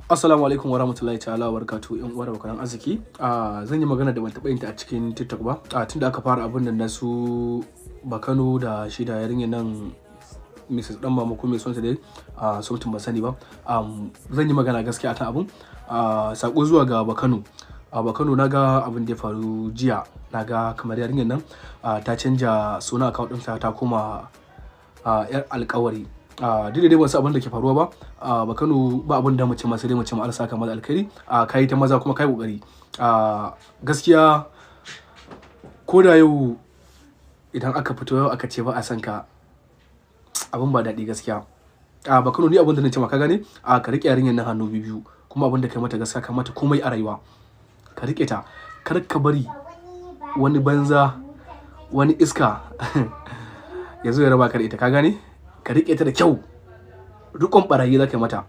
Assalamu alaikum warahmatullahi ta'ala wa barakatuhu, yan uwa da abokan arziki. Zan yi magana da ban taɓa yin ta a cikin TikTok ba. Tunda aka fara abun nan na su Bakano da shi da yarinyar nan Mrs. Dan Mama ko mai sunanta dai, something ban sani ba. Zan yi magana gaskiya akan abun. Sako zuwa ga Bakano. Bakano, na ga abin da ya faru jiya. Na ga kamar yarinyar nan ta canja suna account ɗinta, ta koma 'yar alƙawari. Duk da dai ban san abin da ke faruwa ba. Bakano, ba abin da mu ce ma sai dai mu ce ma Allah saka maka alkhairi. Ka yi ta maza kuma ka yi ƙoƙari. Gaskiya ko da yau idan aka fito yau aka ce ba a son ka, abin ba daɗi gaskiya. Bakano, ni abin da na ce ma, ka gane? Ka riƙe yarinyar nan hannu biyu, kuma abin da kai mata, gaskiya ka mata komai a rayuwa. Ka riƙe ta. Kar ka bari wani banza, wani iska ya zo ya raba ka da ita, ka gane? Ka riƙe ta da kyau. Riƙon ɓarayi za ka yi mata.